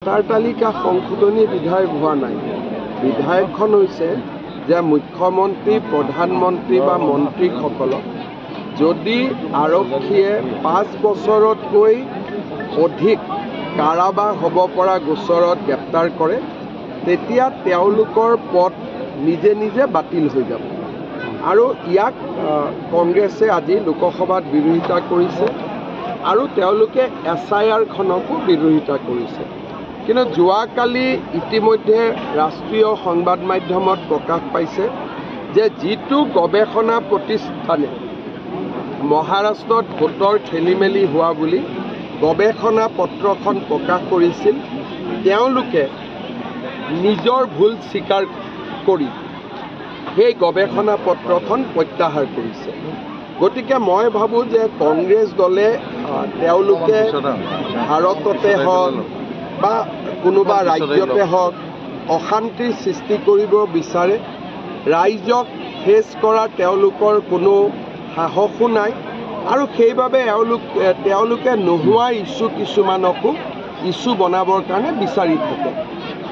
Voter তালিকা সংশোধনী বিধেয়ক হোৱা নাই। বিধেয়কখন হৈছে যে মুখ্যমন্ত্ৰী, প্ৰধানমন্ত্ৰী বা মন্ত্ৰীসকলক যদি আৰক্ষীয়ে 5 বছৰতকৈ অধিক কাৰাবাস হ'ব পৰা গোচৰত গ্ৰেপ্তাৰ কৰে, তেতিয়া তেওঁলোকৰ পদ নিজে নিজে বাতিল হৈ যাব। আৰু ইয়াক কংগ্ৰেছে আজি লোকসভাত বিৰোধিতা কৰিছে আৰু তেওঁলোকে SIR-খনকো বিৰোধিতা কৰিছে। কিন্তু যোৱাকালি ইতিমধ্যে ৰাষ্ট্ৰীয় সংবাদ মাধ্যমত প্ৰকাশ পাইছে যে যিটো গৱেষণা প্ৰতিষ্ঠানে মহাৰাষ্ট্ৰত ভোটৰ খেলি মেলি হোৱা বুলি গৱেষণা পত্ৰখন প্ৰকাশ কৰিছিল, তেওঁলোকে নিজৰ ভুল স্বীকাৰ কৰি সেই গৱেষণা পত্ৰখন প্ৰত্যাহাৰ কৰিছে। গতিকে মই ভাবোঁ যে কংগ্ৰেছ দলে তেওঁলোকে ভাৰততে হওক বা কোনোবা ৰাজ্যতে হওক অশান্তিৰ সৃষ্টি কৰিব বিচাৰে। ৰাইজক ফেচ কৰাৰ তেওঁলোকৰ কোনো সাহসো নাই আৰু সেইবাবে তেওঁলোকে নোহোৱা ইছ্যু কিছুমানকো ইছ্যু বনাবৰ কাৰণে বিচাৰি থাকে।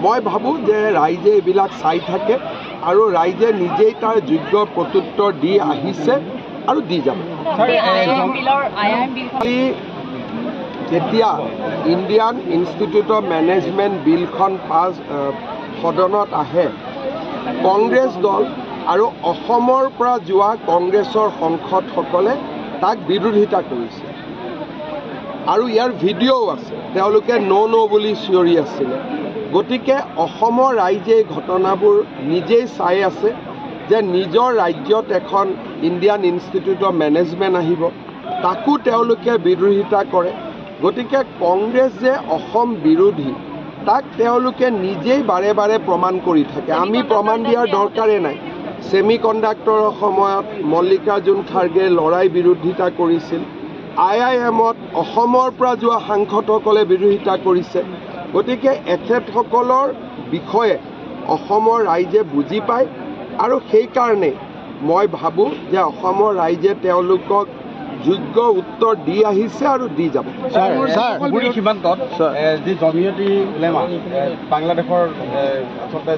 মই ভাবোঁ যে ৰাইজে এইবিলাক চাই থাকে আৰু ৰাইজে নিজেই তাৰ যোগ্য প্ৰত্যুত্তৰ দি আহিছে আৰু দি যাব। যেতিয়া ইণ্ডিয়ান ইনষ্টিটিউট অফ মেনেজমেণ্ট বিলখন পাছ সদনত আহে, কংগ্ৰেছ দল আৰু অসমৰ পৰা যোৱা কংগ্ৰেছৰ সাংসদসকলে তাক বিৰোধিতা কৰিছে আৰু ইয়াৰ ভিডিঅ'ও আছে, তেওঁলোকে ন' ন' বুলি চিঞৰি আছিলে। গতিকে অসমৰ ৰাইজে এই ঘটনাবোৰ নিজেই চাই আছে যে নিজৰ ৰাজ্যত এখন ইণ্ডিয়ান ইনষ্টিটিউট অফ মেনেজমেণ্ট আহিব, তাকো তেওঁলোকে বিৰোধিতা কৰে। গতিকে কংগ্ৰেছ যে অসম বিৰোধী তাক তেওঁলোকে নিজেই বাৰে বাৰে প্ৰমাণ কৰি থাকে, আমি প্ৰমাণ দিয়াৰ দৰকাৰেই নাই। ছেমি কণ্ডাক্টৰৰ সময়ত মল্লিকাৰ্জুন খাৰ্গে লৰাই বিৰোধিতা কৰিছিল, IIMত অসমৰ পৰা যোৱা সাংসদসকলে বিৰোধিতা কৰিছে। গতিকে এখেতসকলৰ বিষয়ে অসমৰ ৰাইজে বুজি পায় আৰু সেইকাৰণে মই ভাবোঁ যে অসমৰ ৰাইজে তেওঁলোকক যোগ্য উত্তৰ দি আহিছে আৰু দি যাব। সীমান্তত যি জমিয়তি উলেমা বাংলাদেশৰ আচলতে